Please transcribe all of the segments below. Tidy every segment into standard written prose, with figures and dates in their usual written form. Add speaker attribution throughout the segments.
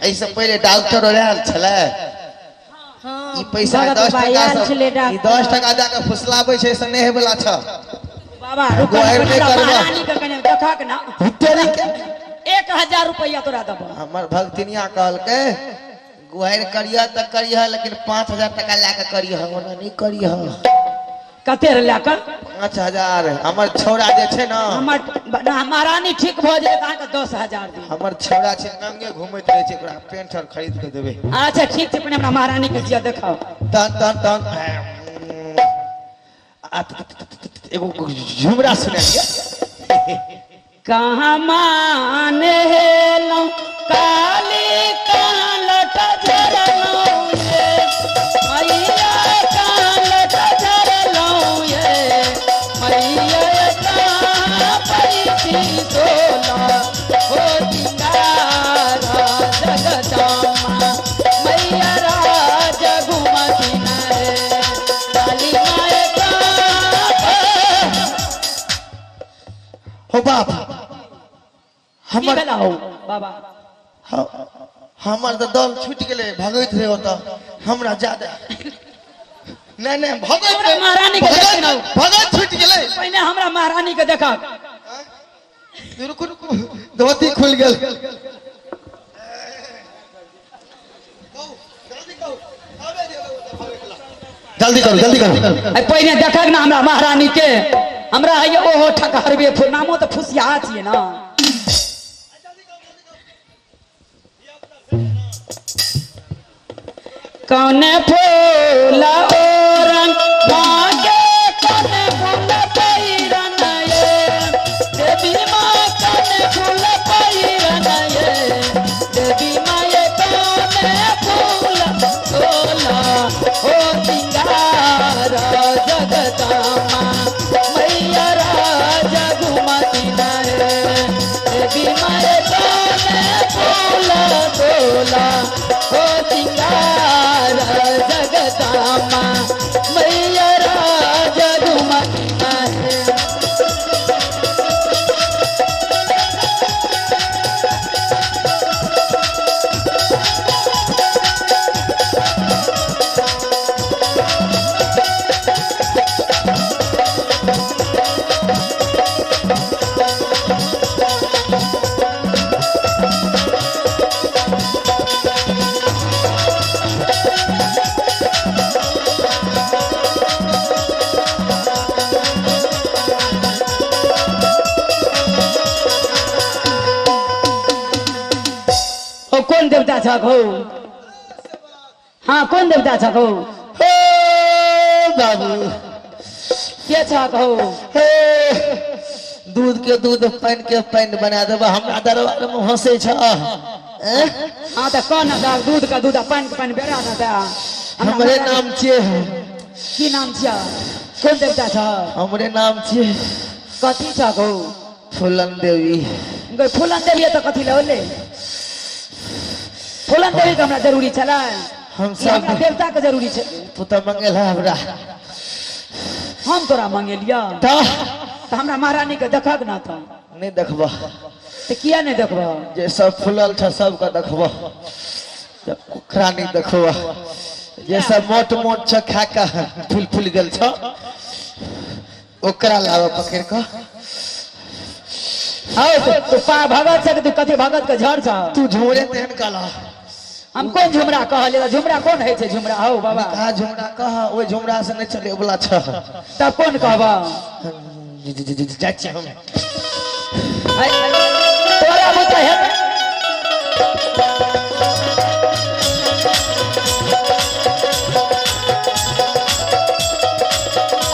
Speaker 1: एहिसँ पहिले डॉक्टर आयल छलै।
Speaker 2: हँ।
Speaker 1: ई पैसा
Speaker 2: भगत
Speaker 1: 10
Speaker 2: बाबा
Speaker 1: टका
Speaker 2: आयल
Speaker 1: से
Speaker 2: छलै
Speaker 1: ई
Speaker 2: डॉक्टर।
Speaker 1: 10 टका दए कऽ फुसलाबै छै से नहि होयवला छ।
Speaker 3: बाबा रुक,
Speaker 1: गोहर नहि करबह।
Speaker 3: महारानी के कने देखक ना।
Speaker 1: तेरी के
Speaker 3: 1000 रुपया तोरा देबो।
Speaker 1: हमर भगतिनिया कहलकै गुहारि करिह तऽ करिह, लेकिन 5000 टका लए कऽ करिह, ओना नहि करिह।
Speaker 3: कते लए कऽ?
Speaker 1: 5000। हमर छौड़ा जे छै ने,
Speaker 3: हमर महारानी ठीक भऽ जायत अहाँके 10,000 दिअ।
Speaker 1: हमर छौड़ा छै नंगे घुमैत रहै छै, ओकरा पेंट आर खरीद कऽ देबै।
Speaker 3: अच्छा ठीक छै, पहिने हमरा महारानी के दिअ देखाउ।
Speaker 1: तहन तहन तहन आ एगो झुमरा सुना दिअ।
Speaker 3: कहाँ मान हेलौं काली कहाँ लट झरलौं ये मैया, कहाँ लट झरलौं ये मैया, कहाँ पैसी सोला हो सिंगार जगदम्बा मैया राज घुमती रे काली माय कहाँ।
Speaker 1: हो बाप,
Speaker 3: की
Speaker 1: हमर
Speaker 3: भेला हो बाबा?
Speaker 1: हमर तऽ दल छूटि गेलै, भगैत रहे ओतऽ हमरा ज्यादा नहि नहि भगैत
Speaker 3: हमरा
Speaker 1: रहे,
Speaker 3: महारानी के
Speaker 1: भगैत
Speaker 3: देखिन हौ।
Speaker 1: भगैत छूटि गेलै।
Speaker 3: पहिने हमरा महारानी के देखक।
Speaker 1: रुकू रुकू, धोती खुलि गेल। जल्दी करू जल्दी करू।
Speaker 3: अरे पहिने देखक ना हमरा महारानी के। हमरा है ओहो ठकहरबे फूल, नामो तऽ फुसिया छियै ना। कौने फूल ओरंग मांगे, कौने फूल पैरन ये देवी माँ, कौने फूल पैरन ये देवी माँ, ये कौने फूल सोला हो सिंगार जगदम्बा मैया राज घुमती रे देवी माँ, ये कौने फूल सोला हो सिंगार जगदम्बा मैया राज घुमती रे। ओ कोन देवता छक हो? हाँ, कोन देवता छक हो?
Speaker 1: हे बाबू।
Speaker 3: के छक हो?
Speaker 1: हे, दूध के दूध पानि के पानि बना देबा, हमरा दरबार में हंसै छ।
Speaker 3: हाँ तऽ कह ना तऽ दूध के दूध आ पानि के पानि बेरा ना तऽ हमरा
Speaker 1: हमरे नाम छियै।
Speaker 3: की नाम छियै? कोन देवता छ?
Speaker 1: हमरे नाम छियै।
Speaker 3: कथी छक हो?
Speaker 1: फूलन देवी।
Speaker 3: गई फूलन देवी तऽ कथी लए होले? फूलन देवी के हमरा जरूरी छलै?
Speaker 1: हम
Speaker 3: ई
Speaker 1: सब
Speaker 3: हमरा देवता के जरूरी छै।
Speaker 1: तू तऽ मंगेल हमरा।
Speaker 3: हम तोरा मंगेलियऽ?
Speaker 1: तऽ
Speaker 3: तऽ हमरा महारानी के देखक ना तऽ।
Speaker 1: नहि देखबह।
Speaker 3: तऽ किया नहि देखबह?
Speaker 1: जे सब फूलल छ सबके देखबह, जब ओकरा नहि देखबह जे सब मोट मोट छ, खा कऽ फूल फूल गेल छ, ओकरा लाबऽ पकड़ि कऽ।
Speaker 3: हौ तू पा भगत छ कि तू कथी भगत के झड़ छ?
Speaker 1: तू झुमरे तेहन कहलह।
Speaker 3: हम कोन झुमरा कहलियै? झुमरा कोन होइ छै झुमरा हौ बाबा?
Speaker 1: कहा झुमरा कह, ओहि झुमरा से नहि चले वाला छ।
Speaker 3: तब कोन कहबह?
Speaker 1: जाइ छी हम।
Speaker 3: तोरा बुते हेतै?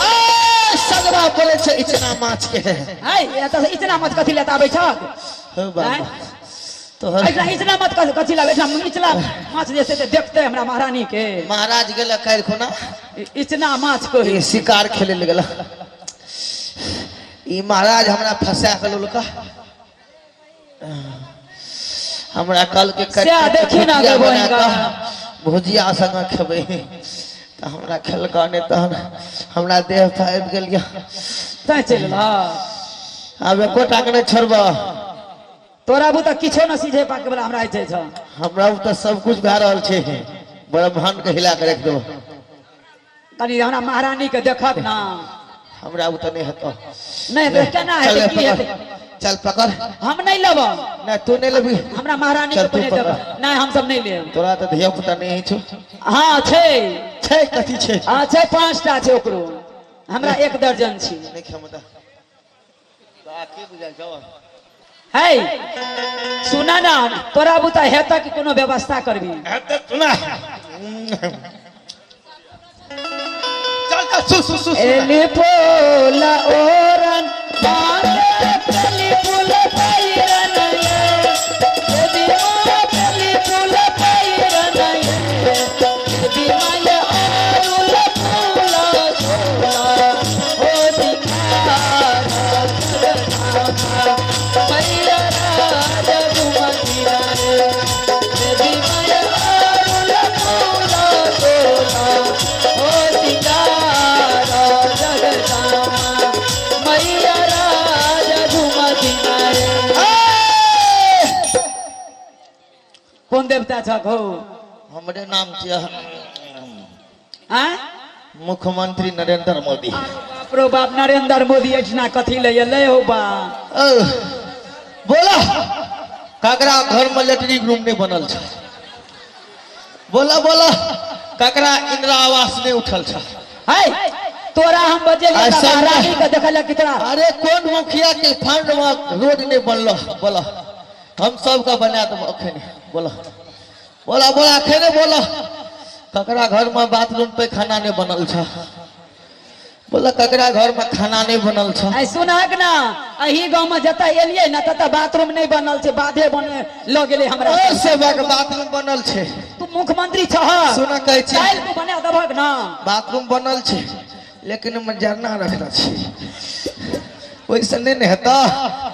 Speaker 1: ए, सगरा बोले छै इचना माछ के।
Speaker 3: है एतऽ से इचना मत कथी लेता आबै छक?
Speaker 1: हो बाबा।
Speaker 3: आँय?
Speaker 1: तोहर
Speaker 3: एहिठा इचना मत कथी लाबै? एहिठा इचना माछ जे छै से देखते हमरा महारानी के।
Speaker 1: महाराज गेल काल्हि खुना।
Speaker 3: इचना माछ को
Speaker 1: ई शिकार खेले लए गेल। ई महाराज हमरा फंसा के लोलका, हमरा कल के
Speaker 3: सएह देखी ना
Speaker 1: भुजिया
Speaker 3: गो
Speaker 1: बना
Speaker 3: बहिन।
Speaker 1: कऽ भुजिया संगे खेबै तऽ हमरा खेलका नहि, तहन हमरा देह पर आबि गेल यऽ।
Speaker 3: तैं चलि एलह।
Speaker 1: आब एकोटा के नहि छोड़बह।
Speaker 3: तोरा बुता किछो न सीझे पाके वाला हमरा छै छ।
Speaker 1: हमरा तऽ सब कुछ भए रहल छै, ब्रह्मांड के हिला के राखि देबो।
Speaker 3: कनी हमरा महारानी के देखत ना।
Speaker 1: हमरा ओ तऽ नहि हेतौ।
Speaker 3: नहीं तो केना
Speaker 1: चल
Speaker 3: हेतै, की
Speaker 1: पकड़।
Speaker 3: हेतै?
Speaker 1: चल पकड़।
Speaker 3: हम नहीं लेब।
Speaker 1: नहीं तू नहीं लेबी।
Speaker 3: हमरा महारानी
Speaker 1: चल
Speaker 3: के
Speaker 1: तू
Speaker 3: पहिले
Speaker 1: पकड़।
Speaker 3: देब। नहीं हम सब नहीं लेब।
Speaker 1: तोरा तऽ धिया पुता नहीं छौ।
Speaker 3: हाँ छै।
Speaker 1: छै कथी छै?
Speaker 3: हाँ छै, 5टा छै ओकरो, हमरा 1 दर्जन छी।
Speaker 1: नहीं क्षमता बाकी बुझाइ छौ।
Speaker 3: है सुना ना, तोरा बुता हेतै कि कोनो व्यवस्था करबी?
Speaker 1: हेतै सुना। चल चल सु सु सु।
Speaker 3: एली पोला ओरन बांधे पेली फूल पैरन ये, देवी माँ पेली फूल पैरन ये, देवी माँ अरुल फूल सोला हो सिंगार मैया राज घुमती रे, देवी माँ अरुल फूल सोला हो सिंगार जगदामा मैया राज घुमती रे। कोन देवता छक हो?
Speaker 1: हमरे नाम छियै
Speaker 3: आँय?
Speaker 1: मुख्यमंत्री नरेंद्र मोदी।
Speaker 3: बाप रो बाप, नरेंद्र मोदी एहिठिना कथी ले एलै हो बा?
Speaker 1: ओ, बोला ककरा घर में लेटरिन रूम नहीं बनल छै? बोला बोला ककरा इंदिरा आवास नहीं उठल छै?
Speaker 3: है तोरा हम बजेलियै
Speaker 1: ऐसा
Speaker 3: तऽ महारानी
Speaker 1: नहीं।
Speaker 3: के देखल कि तोरा।
Speaker 1: अरे कौन मुखिया के फंड में रोड नहीं बनलो? बोला हम सबके बना देबो अखन। बोला बोला बोला अखन बोला ककरा घर में बाथरूम पे खाना नहीं बनल छै? बोला ककरा घर में खाना नहीं बनल छै?
Speaker 3: आइ सुनहक ना, एही गाँव में जतऽ एलियै ना ततऽ बाथरूम नहीं बनल छै, बाधे बने लऽ गेलै हमरा।
Speaker 1: ओ सेवक बाथरूम बनल छै।
Speaker 3: तू मुख्यमंत्री छह।
Speaker 1: सुन कहै छी।
Speaker 3: काल्हि तू बना देबहक ना।
Speaker 1: बाथरूम बनल छै लेकिन ओहिमे जरना रखने छी, ओहिसँ नहि ने हेतऽ।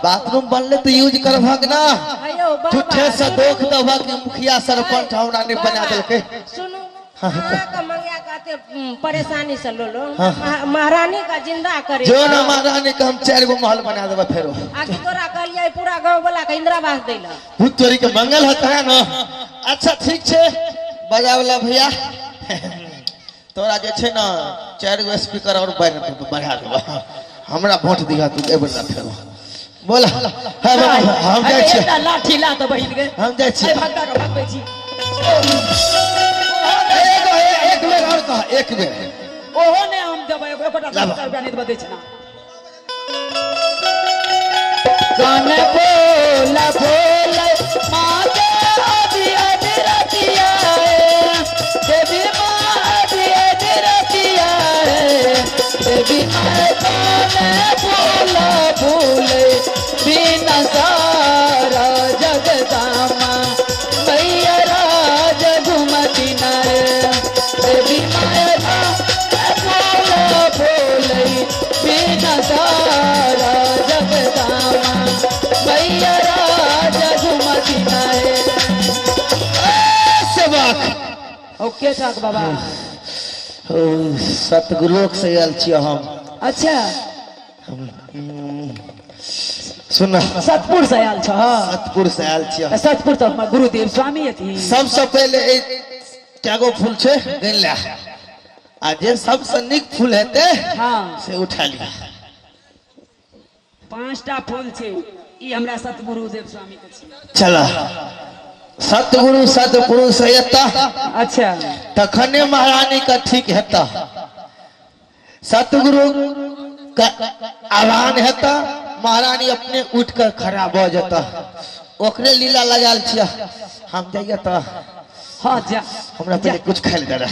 Speaker 1: बाथरूम बनलै तऽ यूज करबहक ना।
Speaker 2: अयौ बाबा,
Speaker 1: झूठे से
Speaker 2: सुनू।
Speaker 1: दोख देबहक कि मुखिया सरपंच हमरा नहि बना
Speaker 2: बाबा,
Speaker 1: देलकै।
Speaker 2: सुनू,
Speaker 1: हाँ,
Speaker 2: अहाँके मंगिया के एते परेशानी से लोलो
Speaker 1: हाँ।
Speaker 2: महारानी का जिंदा करे।
Speaker 1: जो ना महारानी के हम 4 गो महल बना देबै फेरो।
Speaker 2: आकि तोरा कहलियै पूरा गाँव वाला के इंदिरा आवास दै लए।
Speaker 1: भूत चोरी के मंगल होता है ना। अच्छा ठीक छै बजावला भैया, तोरा जे छै ना 4 गो स्पीकर और बढ़ा देबो, हमरा वोट दिहा तू एबे ना फेरो। बोला हाँ बाबा, हम जाइ छियै।
Speaker 3: एकटा लाठी ला तऽ बहिन गे।
Speaker 1: हम जाइ छियै।
Speaker 3: अरे भगता के भगबै छी।
Speaker 1: एगो एक बेर और कह, एक बेर।
Speaker 3: ओहो ने हम देबै, एकोटा
Speaker 1: लाबा।
Speaker 3: 10 रुपया नहि देबै दै छै ना। कान बोला बोले माते अभी अभी रतिया देवी माँ अभी अभी रतिया देवी माँ कान बोला बोले बिना सारा जगदामा मैया राज घुमती नर, देवी माँ बोला बोले बिना सारा जगदामा मैया राज घुमती नर।
Speaker 1: सेवक।
Speaker 3: ओके ठाक बाबा।
Speaker 1: ओ, सतगुरुक से आयल छियै हम।
Speaker 3: अच्छा।
Speaker 1: सुन।
Speaker 3: सतपुर से आयल छह?
Speaker 1: सतपुर से आयल छियै।
Speaker 3: सतपुर तऽ हमर गुरुदेव स्वामी अथी।
Speaker 1: सबसे पहिले ई कएगो फूल छै गिन ले, आ जे सबसे नीक फूल हेतै
Speaker 3: हाँ।
Speaker 1: से उठा लिअ।
Speaker 3: 5टा फूल छै, ई हमरा सतगुरुदेव स्वामी के छै।
Speaker 1: चल सतगुरु सतपुरुष एता।
Speaker 3: अच्छा।
Speaker 1: तखने महारानी का ठीक हेता, सतगुरु का आह्वान हेता, महारानी अपने उठ कर खड़ा भऽ जेता। ओकरे लीला लगायल छियै हम। जाइए तऽ?
Speaker 3: हाँ जा।
Speaker 1: हमरा पहिले कुछ खाइ लए दे,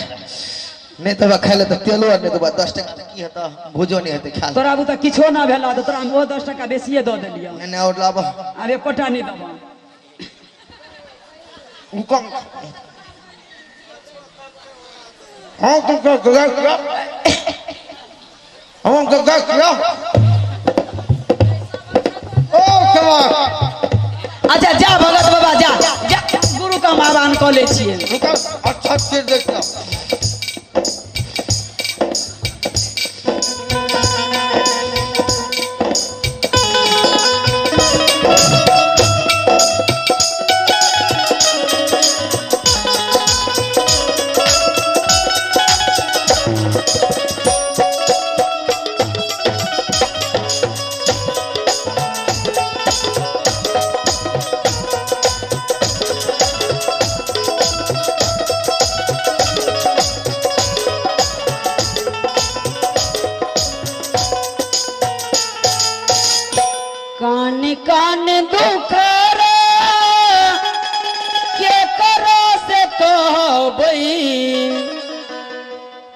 Speaker 1: नहि देबा खाइ लए तऽ तेलो आर नहि देबा। 10 टका तऽ की हेतऽ, भुजो नहि हेतै खायल।
Speaker 3: तोरा आबू तऽ किछो ना भेला तऽ तोरा हम ओ 10 टका बेसिए दऽ देलियौ।
Speaker 1: नहि नहि आओर लाबऽ।
Speaker 3: आब एकोटा नहि देबऽ।
Speaker 1: हाँ तू क्या क्या क्या हम क्या क्या ओ सेवक।
Speaker 3: अच्छा जा भगत बाबा, जा जा, गुरु के हम आह्वान कऽ लै छियै।
Speaker 1: रुको, अच्छा चीज देखता।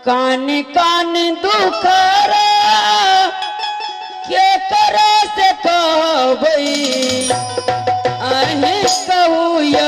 Speaker 3: कान कान दुखरा के करे से कहबै, अहीं कहू यौ।